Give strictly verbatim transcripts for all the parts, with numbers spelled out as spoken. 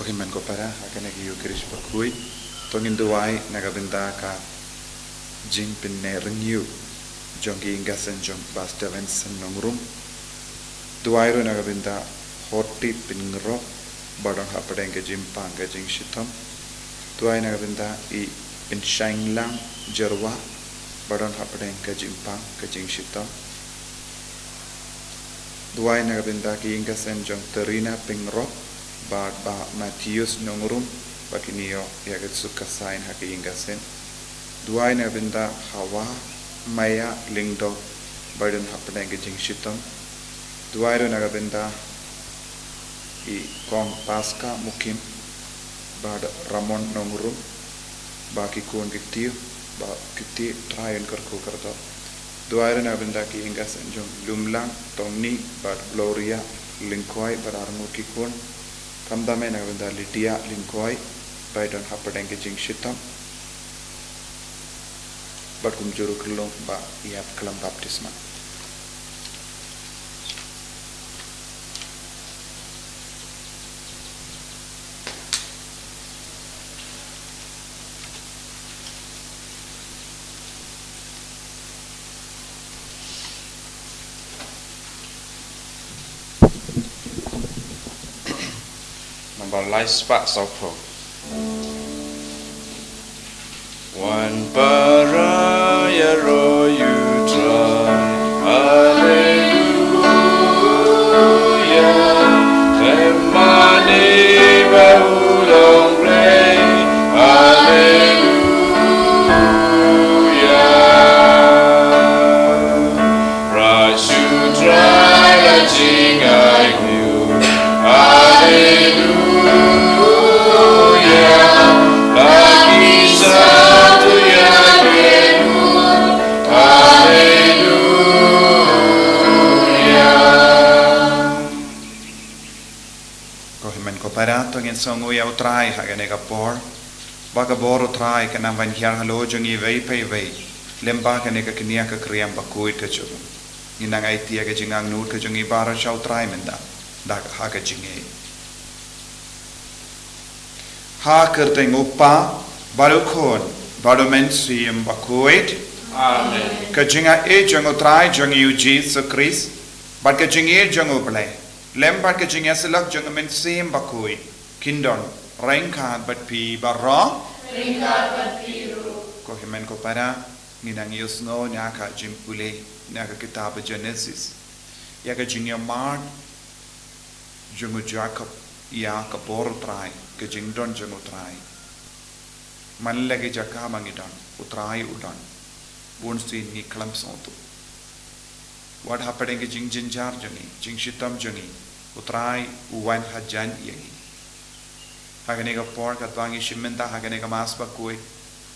Hynmen ko para, ha kane ka Eucharist bakhuid, to ngin duwai na ka bynta ka jingpyneh rynñiew jong ki ïing ki sem jong Bah Stevenson Nongrum. Duwai ruh na ka bynta Horti Pyngrope, ba don hapdeng ka jingpang ka jingshitom. Duwai na ka bynta i Pynshaiñlang Jyrwa, ba don hapdeng ka jingpang ka jingshitom. Duwai na ka bynta ki ïing ki sem jong Terina Pyngrope bad Bah Mathius Nongrum, ba kin ïoh ïa ka suk ka saiñ ha ki ïing ki sem. Duwai na ka bynta Hawa Maya Lyngdoh, ba don hapdeng ka jingshitom. Duwai ruh na ka bynta i Kong Paska Mukim bad Ramon Nongrum, ba ki khun ki kti, ba ki kti, Trai un kyrkhu kyrdoh. Duwai ruh na ka bynta ki ïing ki sem jong Lumlang Tongni bad Gloria Lyngkhoi bad arngut ki khun. Khamtam eh na ka bynta Lydia Lyngkhoi, ba i don hapdeng ka jingshitom. Bad kumjuh ruh kyrlong ba i ïap khlem baptisma. Nambar lai spah sawphew. Wan para ïaroh ïa U Trai. Haleluya. Khlem mane ba u long Blei. Haleluya. Pra shu Trai la jingai kñiuh. Haleluya. La ki sa tu ïa kñiuh. Haleluya. Ko hynmen ko para, to ngin sngewnguh ïa U Trai ha kane ka por. Ba ka bor U Trai kan nang ban hiar halor jong ngi iwei pa iwei. Lem bad kane ka kñia ka kriam bakhuid ka jong u. Ngin nang aiti ïa ka jingangnud ka jong ngi baroh sha U Trai mynta da ka, ha ka jingngeit. Ha ka kyrteng U Kpa, bad U Khun, bad U Mynsiem Bakhuid. Amen. Ka jingaiei jong U Trai jong ngi U Jisu Khrist, bad ka jingïeit jong U Blei, lem bad ka jingïasyllok jong U Mynsiem Bakhuid, kin don ryngkat bad phi baroh. Ryngkat bad phi ruh. Ko hynmen ko para, ngin nang ïohsngew na ka jingpule na ka kitab Genesis ïa ka jingïamart jong u Jakob ïa ka bor U Trai, ka jingdon jong U Trai. Man la ki jaka ma ngi don, U Trai u don. Bun sien ngi khlem sngewthuh. Wat hapdeng ki jingjynjar jong ngi, jingshitom jong ngi, U Trai u wan hajan ïa ngi. Ha kane ka por katba ngi shim bynta ha kane ka Mass bakhuid,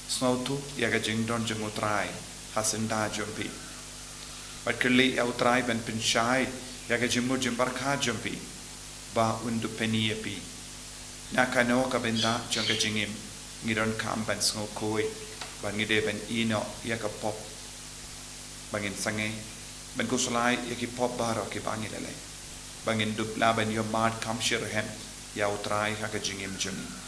sngewthuh ïa ka jingdon jong U Trai ha syndah jong phi. Bad kylli ïa U Trai ban pynshai ïa ka jingmut jingpyrkhat jong phi, ba un dup pyni ïa phi. Na kano ka bynta jong ka jingim ngi donkam ban sngewkhuid, ba ngi dei ban ïehnoh ïa ka pop, ba ngin sangeh ban khuslai ïa ki pop baroh kiba ngi la leh, ba ngin dup lah ban ïohmad kham shitrhem ïa U Trai ha ka jingim jong ngi.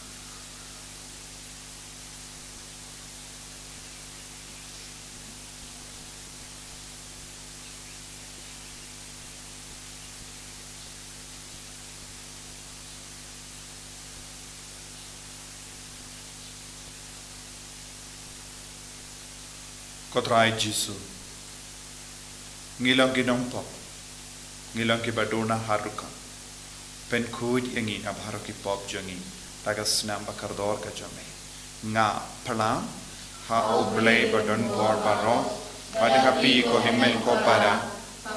Ko Trai Jisu, ngi long ki nongpop, ngi long kiba duna ha rukom. Pynkhuid ïa ngi na baroh ki pop jong ngi da ka snam ba kordor ka jong me. Nga phla ha U Blei ba don bor baroh, bad ha phi ko hynmen ko para,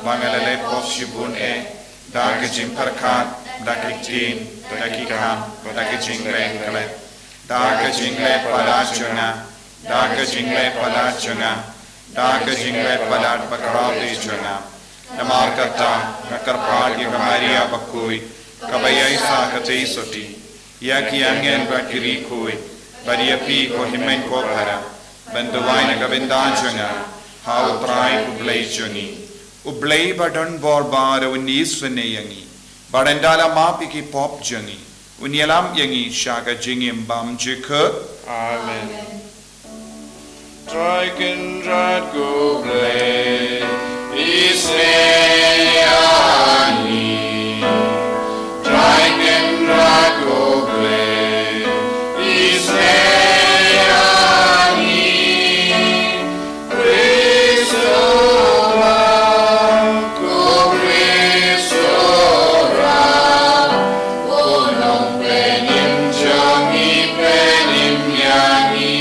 ba nga la leh pop shibun eh, da ka jingpyrkhat, da ki ktien, da ki kam, da ki jingleh khlem, da ka jingleh palat jong nga, da ka jingleh palat jong nga, da ka jingleh palat ba khraw jong nga. Namar kata nga kyrpad ïa ka Maria bakhuid, kaba ïaisah katei sotti, ïa ki angel bad ki riewkhuid, bad ïa phi ko hynmen ko para, ban duwai na ka bynta jong nga ha U Trai U Blei jong ngi. U Blei ba don bor baroh un isynei ïa ngi, bad un da la map ïa ki pop jong ngi, Un ïalam ïa ngi sha ka jingim bymjukut. Amen. Trai Kynrad ko Blei, isynei ïa ngi. Trai Kynrad ko Blei, isynei ïa ngi. Khrist u bam, ko Khrist u ram, ko Nongpynim jong ngi, pynim ïa ngi.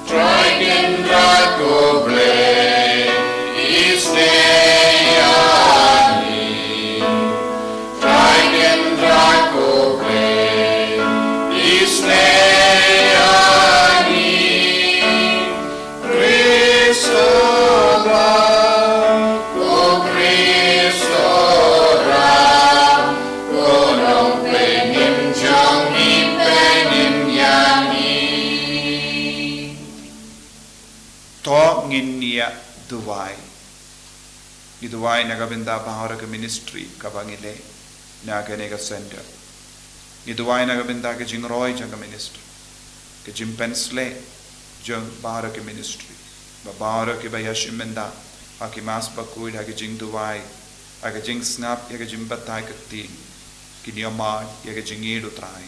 Trai Kynrad ko Blei, isynei ïa ngi. Trai Kynrad ko Blei, isynei ïa ngi. Khrist u bam, ko Khrist u ram, ko Nongpynim jong ngi, pynim ïa ngi. To ngin ïa duwai. Ngi duwai na ka bynta baroh ka ministry kaba ngi leh na kane ka center. Ngi duwai na ka bynta ka jingroi jong ka ministry, ka jingpynshlur jong baroh ka ministry, ba baroh kiba ïashim bynta ha ki Mass bakhuid, ha ka jingduwai, ha ka jingsngap ïa ka jingbatai ka ktien, kin ïohmad ïa ka jingïeit u Trai,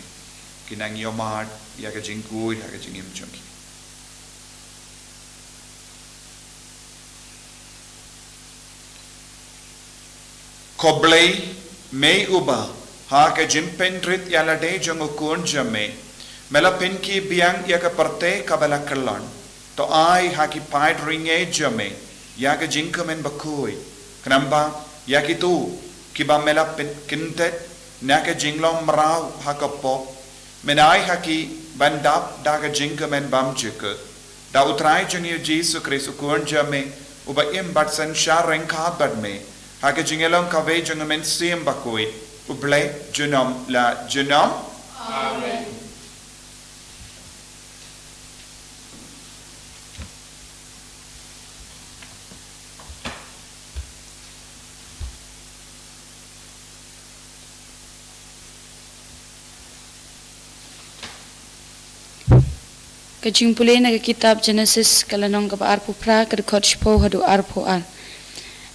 kin nang ïohmad ïa ka jingkhuid ha ka jingim jong ki. Ko Blei, me uba ha ka jingpynrit ïalade jong u Khun jong me, me la pynkhih biang ïa ka pyrthei kaba la kyllon. To ai ha ki paid riewngeit jong me ïa ka jingkmen bakhuid, khnang ba ïa kito kiba me la pynkynthet na ka jinglong mraw ha ka pop, men ai ha ki ban dap da ka jingkmen bymjukut. Da u Trai jong ngi u Jisu Khrist u Khun jong me, uba im bad synshar ryngkat bad me ha ka jingïalong kawei jong u Mynsiem Bakhuid, U Blei junom la junom. Amen. Ka jingpule na ka kitab Genesis, ka lynnong kaba arphew phra, ka dkhot shiphew haduh arphew ar.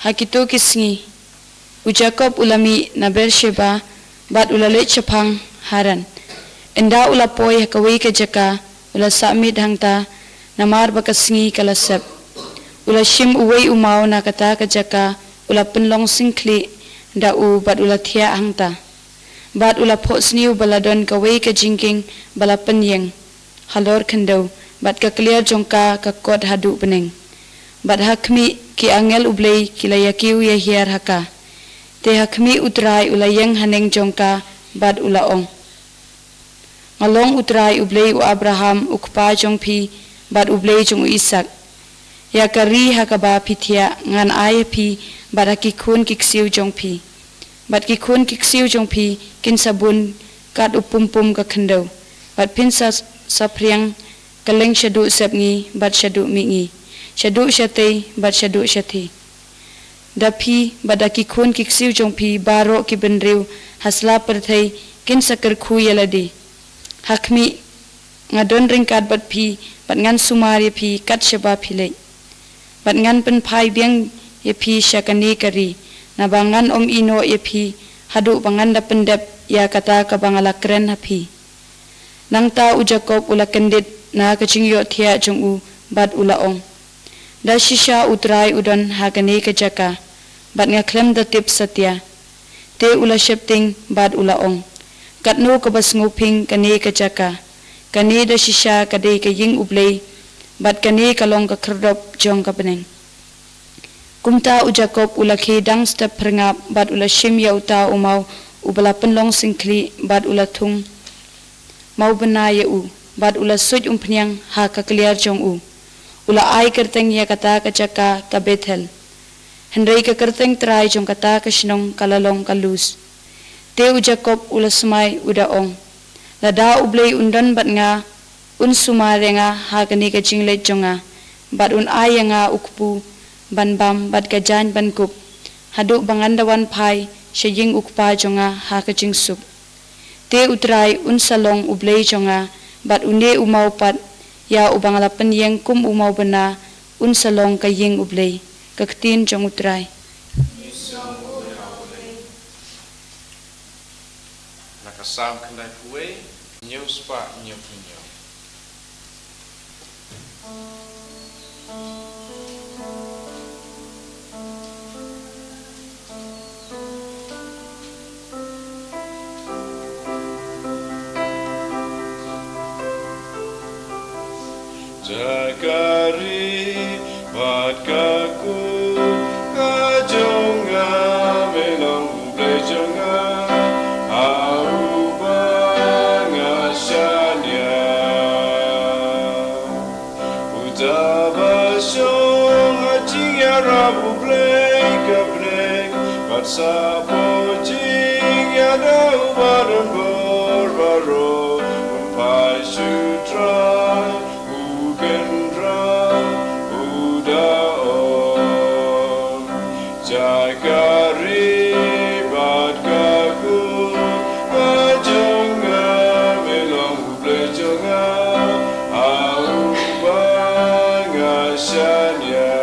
Ha kito ki sngi, u Jakob u la mih na Beersheba bad u la leit shaphang Haran. Ynda u la poi ha kawei ka jaka, u la sah miet hangta, namar ba ka sngi ka la sep. U la shim uwei u maw na kata ka jaka, u la pynlong syngkhlieh da u bad u la thiah hangta. Bad u la phohsniew ba la don kawei ka jingkieng ba la pynïeng halor khyndew, bad ka kliar jong ka ka kot haduh bneng. Bad ha khmih, ki angel U Blei ki la ïakiew ïahiar ha ka. Te ha khmih, u Trai u la ïeng haneng jong ka bad u la ong: Nga long u Trai, U Blei u Abraham, u kpa jong phi, bad U Blei jong u Isaak. Ïa ka ri ha kaba phi thiah ngan ai ha phi bad ha ki khun ki ksiew jong phi. Bad ki khun ki ksiew jong phi kin sa bun kat u pumpum ka khyndew, bad phin sa saphriang kylleng shaduh sepngi bad shaduh mihngi, shaduh shatei bad shaduh shathie. Da phi bad da ki khun ki ksiew jong phi baroh ki bynriew ha sla pyrthei kin sa kyrkhu ïa lade. Ha khmih, nga don ryngkat bad phi, bad ngan sumar ïa phi kat shaba phi leit. Bad ngan pynphai biang ïa phi sha kane ka ri, naba ngan ym ïehnoh ïa phi haduh ba ngan da pyndep ïa kata kaba nga la kren ha phi. Nangta u Jakob u la kyndit na ka jingïohthiah jong u bad u la ong: Da shisha u Trai u don ha kane ka jaka, bad nga khlem da tip satia. Te u la sheptieng bad u la ong: Katno kaba sngewbha kane ka jaka! Kane da shisha ka dei ka ïing U Blei, bad kane ka long ka khyrdop jong ka bneng. Kumta u Jakob u la khie dang step phyrngap bad u la shim ïa uta u maw uba la pynlong syngkhlieh bad u la thung mawbynna ïa u, bad u la suid umphniang ha ka kliar jong u. U la ai kyrteng ïa kata ka jaka ka Bethel. Hynrei ka kyrteng trai jong kata ka shnong ka la long ka Lus. Te u Jakob u la smai, u da ong: Lada U Blei un don bad nga, un sumar ïa nga ha kane ka jingleit jong nga, bad un ai ïa nga u kpu ban bam bad ka jaiñ ban kup, haduh ba ngan da wan phai sha ïing u Kpa jong nga ha ka jingsuk. Te U Trai un sa long U Blei jong nga, bad une u mawpat ïa uba nga la pynïeng kum u mawbynna un sa long ka ïing U Blei. Ka ktien jong U Trai. Na ka Salm khyndai phew wei, hynñiew spah hynñiew phew hynñiew. Jaka ri bad ka kut ka jong nga, me long U Blei jong nga, ha uba nga shaniah. Uta ba shong ha jingïarap U Blei ka bneng, bad shapoh jingïada uba don bor baroh, un phai sha U Trai u kynrad u da ong. Jaka ri bad ka kut ka jong nga, me long U Blei jong nga, ha uba nga shaniah.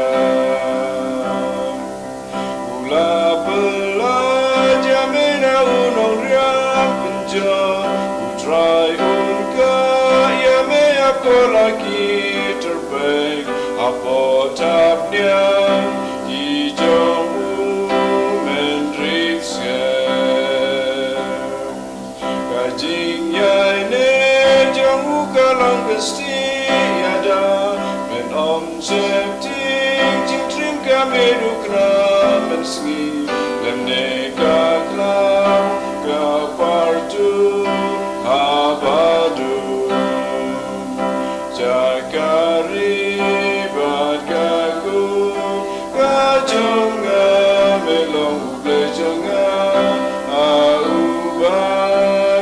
U la pyllait ïa me na u nongriam pynjot, U Trai un kah ïa me hapoh la ki tyrpeng, hapoh thapniang ki jong u men rit skem. Ka jingïaineh jong u ka long ka stieh ïada, men ym sheptieng jingtriem ka mih u khnang mynsngi, lymne ka khlaw ka partu ha ba dum. Jaka ri bad ka kut ka jong nga, me long U Blei jong nga, ha uba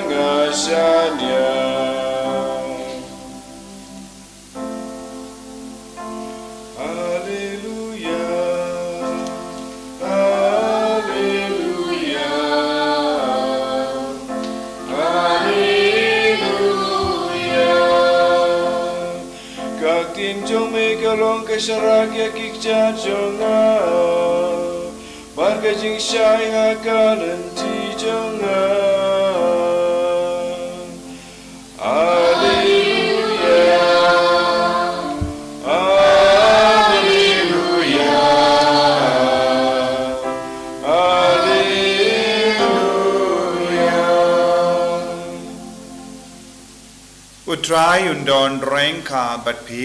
nga shaniah. Haleluya, haleluya, haleluya. Ka ktien jong me ka long ka sharak ïa ki kjat jong nga, bad ka jingshai ha ka lynti jong nga. Haleluya, haleluya, haleluya. U Trai un don ryngkat bad phi.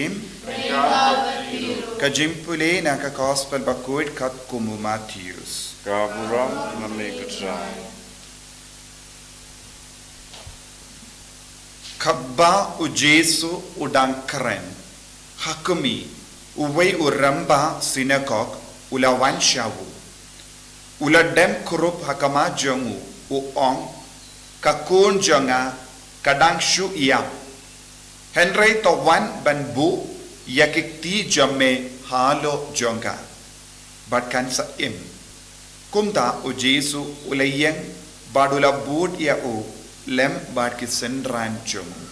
Ka jingpule na ka Gospel bakut katkum u Mathaios. Ka burom na me ko Trai. Katba u Jisu u dang kren ha khmih, uwei u rangbah synagog u la wan sha u. U la dem kurup ha khmat jong u, u ong, ka khun jong nga ka dang shu ïap. Hynrei to wan ban buh ïa ki kti jong me halor jong ka, bad kan sa im. Kumta u Jisu u la ïeng bad u la bud ïa u lem bad ki synran jong u.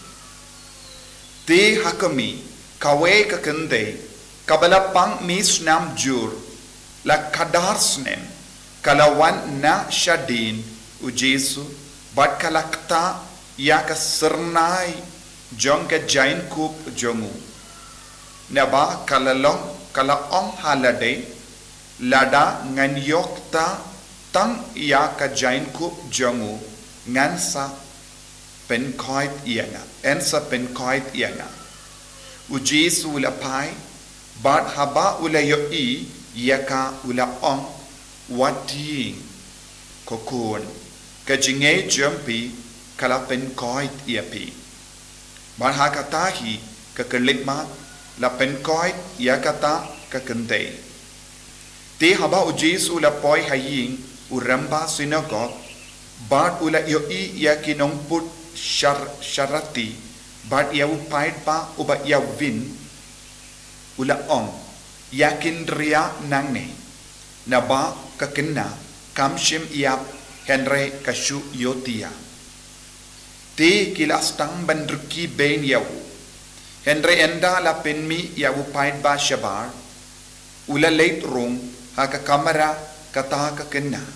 Te ha khmih, kawei ka kynthei kaba la pang mih snam jur la khadar snem, ka la wan na shadien u Jisu bad ka la ktah ïa ka syrnai jong ka jaiñkup jong u. Naba ka la long, ka la ong ha lade, lada ngan ïoh ktah tang ïa ka jaiñkup jong u, ngan sa pynkhuid ïa nga, yn sa pynkhuid ïa nga. U Jisu u la phai, bad haba u la ïohi ïa ka u la ong, wat ïeng, ko khun, ka jingngeit jong phi ka la pynkhuid ïa phi. Bad ha kata hi ka khyllipmat la pynkhuid ïa kata ka kynthei. Te haba u Jisu u la poi ha ïing u rangbah synagog, bad u la ïohi ïa ki nongput shar-, sharati, bad ïa u paidbah uba ïawin, u la ong, ïa kin ria nangne, naba ka khynnah kam shym ïap Hynrei ka shu ïohthiah. Te ki la sdang ban rkhie beiñ ïa u. Hynrei ynda la pynmih ïa u paidbah shabar, u la leit rung ha ka kamra kata ka khynnah,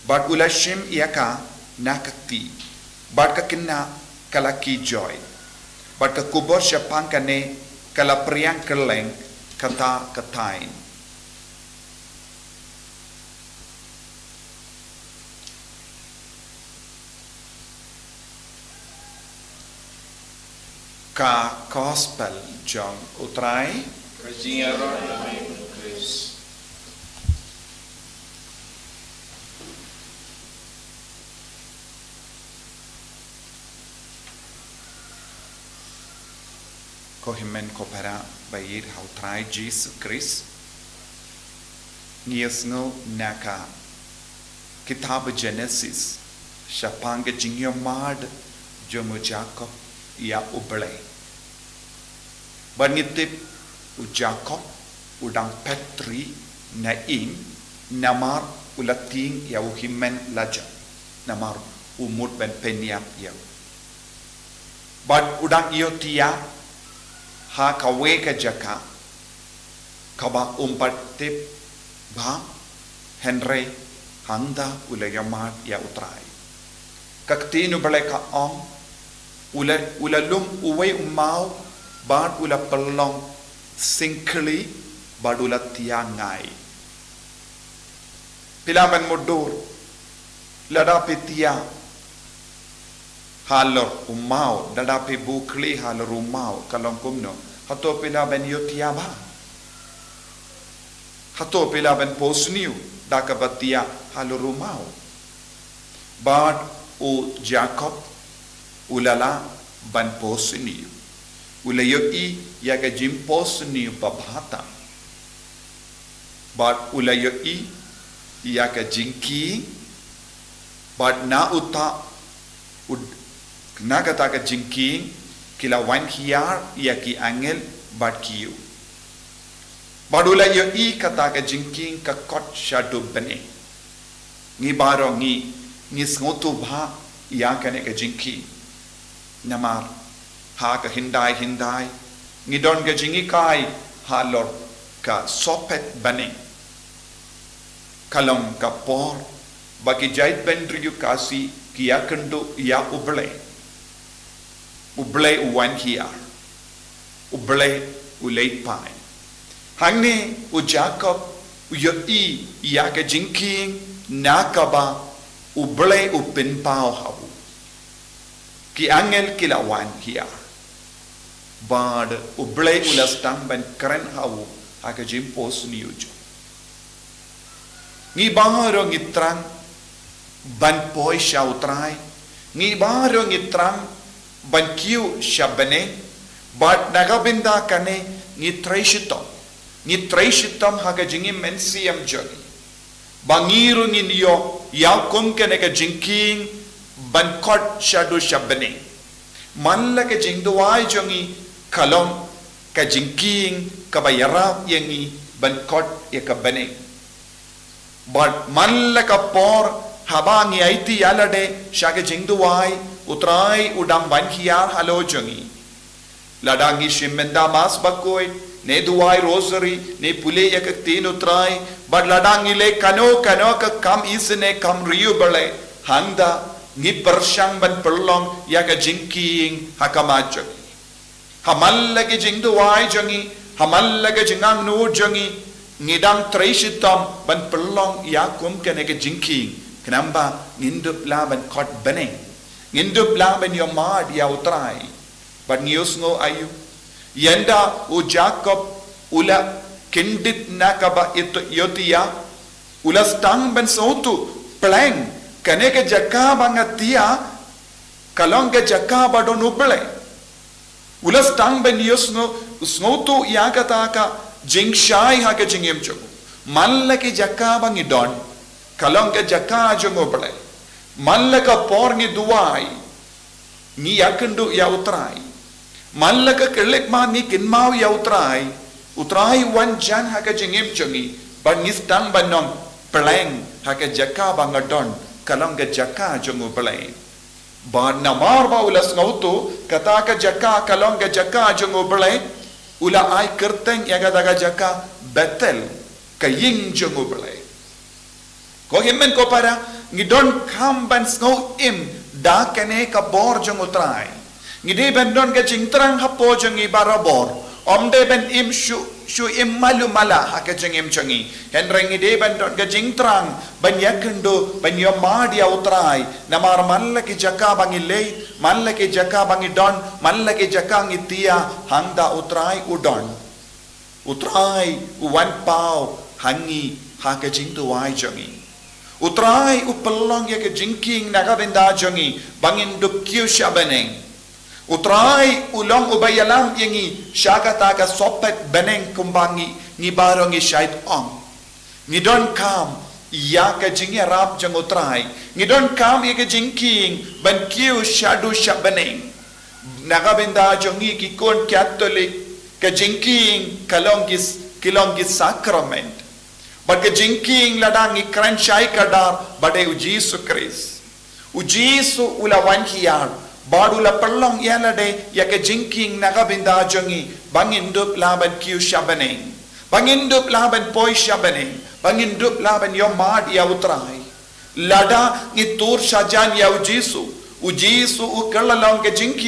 bad u la shim ïa ka na ka kti, bad ka khynnah ka la kiejoit, bad ka khubor shaphang kane ka la phriang kylleng kata ka thaiñ. Ka Gospel jong U Trai. Ka jingïaroh ïa me, Khrist. Ko hynmen ko para ba ïeit ha U Trai Jisu Khrist, ngi ïohsngew na ka kitab Genesis shaphang ka jingïohmad jong u Jakob ïa U Blei. Bad ngi tip u Jakob u dang phet ri na ïing namar u la tieng ïa u hynmen lajong, namar u mut ban pynïap ïa u. Bad u dang ïohthiah ha kawei ka jaka kaba um pat tip bha, hynrei hangta u la ïohmad ïa U Trai. Ka ktien U Blei ka ong, u la, u la lum uwei u maw, bad u la pynlong syngkhli, bad u la thiah ngai. Phi lah ban mutdur, lada phi thiah halor u maw, lada phi buh khlieh halor u maw, ka long kumno? Hato phi lah ban ïohthiah bha? Hato phi lah ban poi sniew da kaba thiah halor u maw? Bad u Jakob u la lah ban poi sniew. U la ïohi ïa ka jingpoi sniew ba bha tam. Bad u la ïohi ïa ka jingkieng, bad na uta u, na kata ka jingkieng, ki la wan hiar ïa ki angel bad ki ïew. Bad u la ïohi kata ka jingkieng ka kot shaduh bneng. Ngi baroh ngi, ngi sngewthuh bha ïa kane ka jingkieng. Namar ha ka hyndai hyndai ngi don ka jinghikai halor ka sohphet bneng. Ka long ka por ba ki jaitbynriew Khasi ki ïakynduh ïa U Blei. U Blei u wan hiar. U Blei u leit phai. Hangne u Jakob u ïohi ïa ka jingkieng na kaba U Blei u pynpaw ha u. Ki angel ki la wan hiar. Bad U Blei u la sdang ban kren ha u ha ka jingpoi sniew jong u. Ngi baroh ngi thrang ban poi sha U Trai. Ngi baroh ngi thrang ban kiew sha bneng. Bad na ka bynta kane ngi trei shitom. Ngi trei shitom ha ka jingim mynsiem jong ngi. Ba ngi ruh ngin ïoh ïa kum kane ka jingkieng ban kot shaduh sha bneng. Man la ka jingduwai jong ngi ka long ka jingkieng kaba ïarap ïa ngi ban kot ïa ka bneng. Bad man la ka por haba ngi aiti ïa lade sha ka jingduwai, U Trai u dang wan hiar halor jong ngi. Lada ngi shim mynta Mass bakhuid, ne duwai Rosary, ne pule ïa ka ktien U Trai, bad lada ngi leh kano kano ka kam isynei kam ri U Blei, hangta ngi pyrshang ban pynlong ïa ka jingkieng ha khmat jong ngi. Ha man la ka jingduwai jong ngi, ha man la ka jingangnud jong ngi, ngi dang trei shitom ban pynlong ïa kum kane ka jingkieng. Khnang ba ngin dup lah ban kot bneng. Ngin dup lah ban ïohmad ïa U Trai. Bad ngi ïohsngew aïu? Ynda u Jakob u la kyndit na kaba ïoh-, ïohthiah, u la sdang ban sngewthuh, pleng, kane ka jaka ba nga thiah ka long ka jaka ba don U Blei. U la sdang ban ïohsngew, sngewthuh ïa kata ka jingshai ha ka jingim jong u. Man la ki jaka ba ngi don ka long ka jaka jong U Blei. Man la ka por ngi duwai, ngi ïakynduh ïa U Trai. Man la ka khyllipmat ngi kynmaw ïa U Trai, U Trai u wan jan ha ka jingim jong ngi, bad ngi sdang ban ong, pleng, ha ka jaka ba nga don ka long ka jaka jong U Blei. Bad namar ba u la sngewthuh kata ka jaka ka long ka jaka jong U Blei, u la ai kyrteng ïa kata ka jaka Bethel, ka ïing jong U Blei. Ko hynmen ko para, ngi donkam ban sngew im da kane ka bor jong U Trai. Ngi dei ban don ka jingthrang hapoh jong ngi barabor. Ym dei ban im shu, shu im malu mala ha ka jingim jong ngi. Hynrei ngi dei ban don ka jingthrang ban ïakynduh, ban ïohmad ïa U Trai. Namar man la ki jaka ba ngi leit, man la ki jaka ba ngi don, man la ki jaka ngi thiah, hangta U Trai u don. U Trai u wan paw ha ngi ha ka jingduwai jong ngi. U Trai u pynlong ïa ka jingkieng na ka bynta jong ngi ba ngin dup kiew sha bneng. U Trai u long uba ïalam ïa ngi sha kata ka sohpet bneng kumba ngi, ngi baroh ngi shait ong. Ngi donkam ïa ka jingïarap jong U Trai. Ngi donkam ïa ka jingkieng ban kiew shaduh sha bneng. Na ka bynta jong ngi ki khun Katholik, ka jingkieng ka long ki s-, ki long ki sakrament. Bad ka jingkieng lada ngi kren shai kdar ba dei U Jisu Khrist. U Jisu u la wan hiar bad u la pynlong ïa lade ïa ka jingkieng na ka bynta jong ngi ba ngin dup lah ban kiew sha bneng, ba ngin dup lah ban poi sha bneng, ba ngin dup lah ban ïohmad ïa U Trai. Lada ngi tur shajan ïa U Jisu, U Jisu u kylla long ka jingkieng.